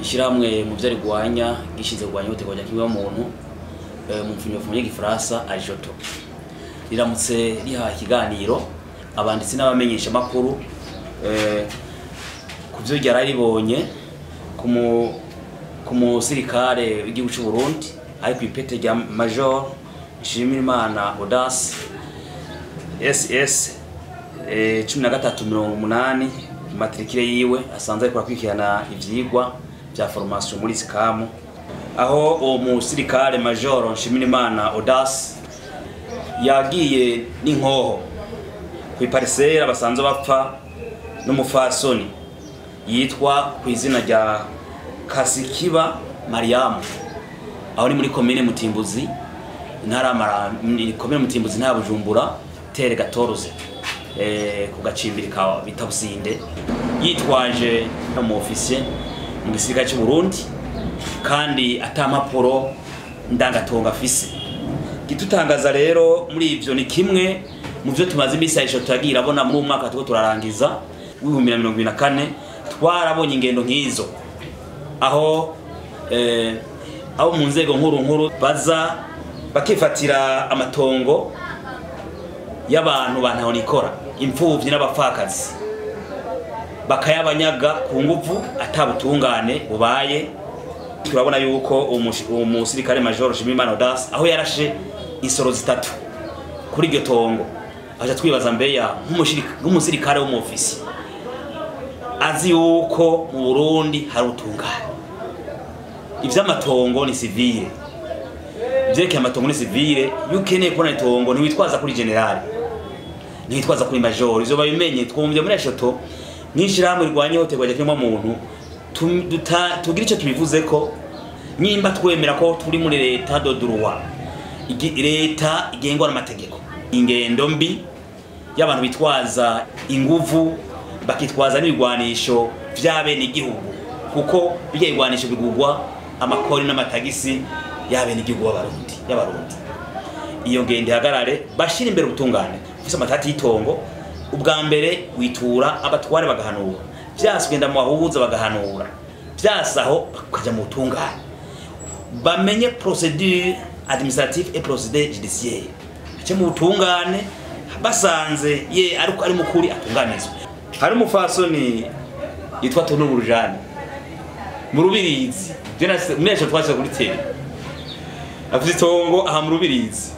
Ishyirahamwe mu byo rigwanya gishinze kurwanya ihohoterwa rya kiremwamuntu mu mfunyapfunyo y'igifaransa AJOTO riramutse riha ikiganiro abanditsi n'abamenyesha makuru ku byo ryararibonye ku musirikare w'igihugu cy'u Burundi ari ku ipete rya Major Nshimirimana Audace SS 1380 matricule yiwe, asanzwe ariko akurikirana ivyigwa vya formation muri ISCAM, aho uwo musirikare Major Nshimirimana Audace yagiye n'inkoho kw'iparisera basanzwe bapfa n'umufasoni yitwa ku izina rya Kasikiba Mariamu, aho ni muri komine Mutimbuzi, intara komine Mutimbuzi, intara Bujumbura, terre 14, ku gacimbiri ka bita Businde, yitwaje mu officier mu gisirikare cy'u Burundi kandi atampapuro ndangatonga afise. Gitutangaza rero muri ivyo ni kimwe mu byo tumaze iminsi ayisho turagira abona muri uyu mwaka tuko turarangiza w'2024, twarabonye ingendo nk'izo aho abo mu nzego nkuru nkuru baza bakifatira amatongo y'abantu bantahonikora, imfuvyi n'abapfakazi, bakayabanyaga ku nguvu atabutungane bubaye. Turabona yuko umusirikare Major Nshimirimana Audace aho yarashe insoro zitatu kuri iryo tongo, aja twibaza mbeya nk'umusirikare w'umufisi azi yuko mu Burundi hari ubutungane, ivy'amatongo ni civile, ivyerekeye amatongo ni civile. Iyo ukeneye kubona itongo ntiwitwaza kuri general, ntiwitwaza kuri major. Ivyo babimenye. Twumvye muri AJOTO nk'ishirahamwe rirwanya ihohoterwa rya kiremwamuntu tugira ico tubivuzeko. Nimba twemera ko turi muri l'état de droit, leta igengwa n'amategeko, ingendo mbi y'abantu bitwaza inguvu, bakitwaza n'ibigwanisho vy'abene igihugu, kuko bijya bigwanisho bigugwa amakori n'amatagisi y'abene igihugu b'abarundi y'abarundi, iyo ngendo ihagarare, bashira imbere ubutungane. Ufise amatati y'itongo, ubwa mbere witura abatware bagahanura, vyase ugenda mu bahuza bagahanura, vyase aho ukaja mu butungane. Bamenye procédure administrative et procédure judiciaire, ace mu butungane, basanze ye ariko ari mukuri atunganizwe. Hari umufasoni yitwa Tunuburu Jane mu Rubirizi, je twase kuri tele, afise itongo aha mu Rubirizi,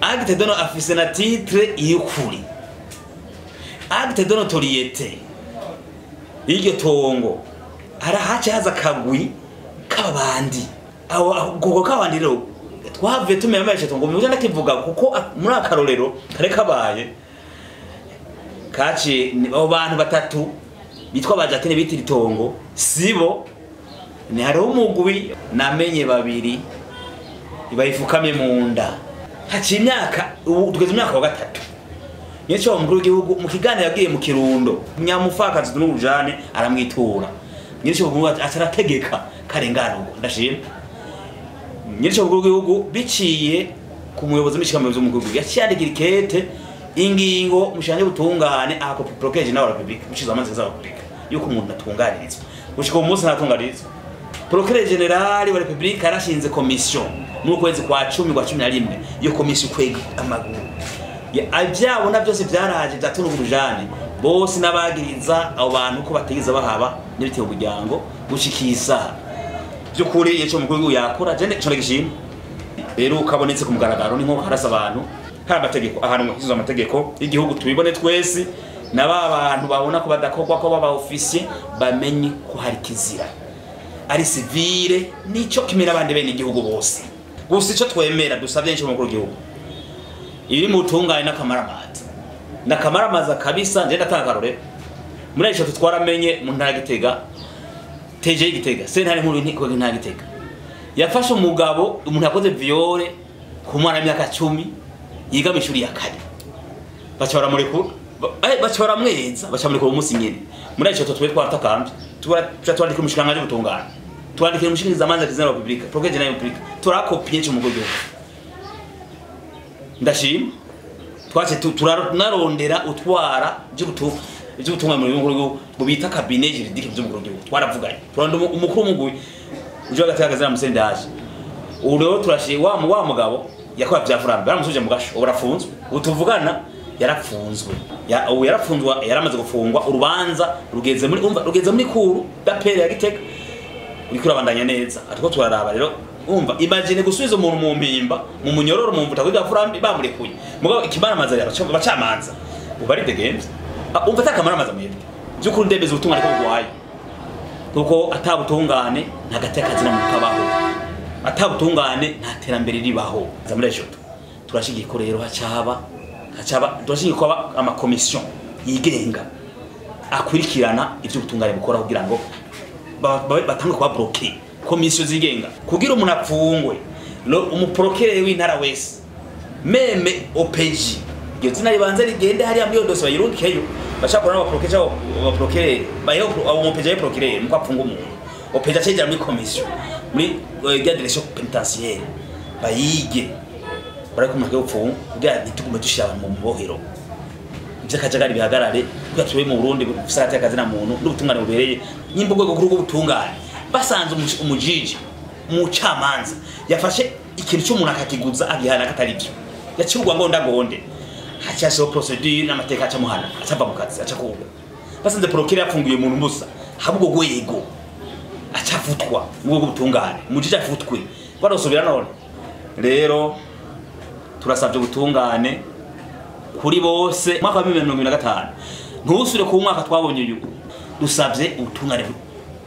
acte de no afise na titre y'ukuri, acte de notoriété y'iryo tongo. Harahaca haza akagwi k'abandi, aho ubwo k'abandi rero twavuye tumenya ameshe tongo muje ndakivuga kuko muri akarorero kare kabaye kaci abo bantu batatu bitwa ba Jacqueline bitira itongo sibo, ni hariho umugwi namenye babiri bayifukamye mu nda. Haciye imyaka, ubu tugeze imyaka wa gatatu. Nyinshi wa mukuru w'igihugu mu kiganiro yagiye mu Kirundo, nyamufakazi n'urujane aramwitura, nyinshi wa atarategeka karengana. Ubwo ndashima nyinshi mukuru w'igihugu biciye ku muyobozi w'ishyirahamwe w'umukuru w'igihugu, yaciye yandikira ikete ingingo mushanje butungane ako procureur général wa République, mushizo amazi za République, yuko umuntu atunganirizwa. Gushika umunsi ntatunganirizwa. Procureur général wa République yarashinze commission mu kwezi kwa 10 kwa 11, iyo commission kwega amaguru ivyabona byose byaraje byatunugurujane bose n'abagiriza abo bantu ko bategeza bahaba n'ibitebo umuryango gushikisa. By'ukuri ico mukuru w'igihugu yakora je nico ndagishima. Rero ukabonetse ku mugaragaro ni nko harasa abantu, hari amategeko ahantu mu amategeko y'igihugu, tubibone twese na ba bantu babona ko badakorwa ko baba officier, bamenye ko hari kizira, ari civile nico kimera abandi bene igihugu bose. Gusa ico twemera dusabye n'ico mukuru w'igihugu iri mu butungane n'akamaramaza, n'akamaramaza kabisa. Nje ndatanga akarorero muri ico twaramenye mu ntara ya Gitega, TG Gitega, sentare nkuru ntiko ntara Gitega yafashe umugabo, umuntu yakoze viol ku mwana w'imyaka 10 yiga mu ishuri ya kane, baca baramurekura, baca baramweza, baca bamurekura umunsi nyene. Muri ico twe twaratakambye, twandikira umushikiranganji w'ubutungane, twandikira umushikirizamanza wa Republika, procureur général wa Republika, turakopye ico mukuru w'igihugu. Ndashima twace tunarondera utwara by'ubutu ivy'ubutungane mu gihugu bita cabinet juridique by'umukuru w'igihugu. Twaravuganye, turanda umukuru w'umugwi uje hagati y'akazina Musendaje. Ubu rero turashiye wa mugabo yakora vya Furambe, baramusubije mu gasho, ubu arafunzwe, ubu tuvugana yarapfunzwe. Ubu yarapfunzwe, yaramaze gufungwa, urubanza rugeze muri, umva, rugeze muri cour d'appel ya Gitega, uriko urabandanya neza. Ariko turaraba rero, umva, imagine gusubiza umuntu mu mpimba, mu munyororo, mu mvuta kugira Furambe bamurekuye, mugabo ikimaramaza rero abacamanza ubu ari degemvye. Umva, atakamaramaza mwebwe by'ukuri ndemeza ubutungane ko bugwaye, kuko atabutungane nta gateka kazina mu kabaho, atabutungane nta terambere ribaho. Za muri ejo turashigiye ko rero hacaba turashigiye ko haba amakomisiyo yigenga akurikirana ivyo ubutungane bukora, kugira ngo batange kuba bloquer komisiyo zigenga kugira umuntu apfungwe. Umuprocureur w'intara wese, même OPJ, iryo zina ribanza rigende hariya muri iyo dosiye, bayirungikeyo. Bashaka n'abaprocureur cyangwa abaprocureur bayeho, abo OPJ aye procureur muko apfunga umuntu, OPJ acegera muri komisiyo muri ya direction pénitentiaire, bayige barako umuntu agiye gupfunga, kugira ntitugume dushira abantu mu bohero, ivy'akajagari bihagarare, kugira tube mu Burundi bufise agateka kazina muntu n'ubutungane bubereye. Nyimba urwego rukuru rw'ubutungane basanze umujiji, umucamanza yafashe ikintu cy'umuntu akakiguza, agihana katari byo, yacirwa ngo ndagonde, hacyashiho procédure n'amateka, aca muhana, acava mu kazi, aca kugwa. Basanze procureur yafunguye umuntu musa haba ubwo rwego, acafutwa mu rwego rw'ubutungane, umujiji afutwe, barosubira. None rero turasabye ubutungane kuri bose. Mwaka wa 2025 ntusubire ku mwaka twabonye uyu. Dusabye ubutungane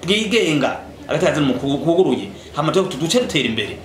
bwigenga, agateka mu kuguruye, hama duce dutera imbere.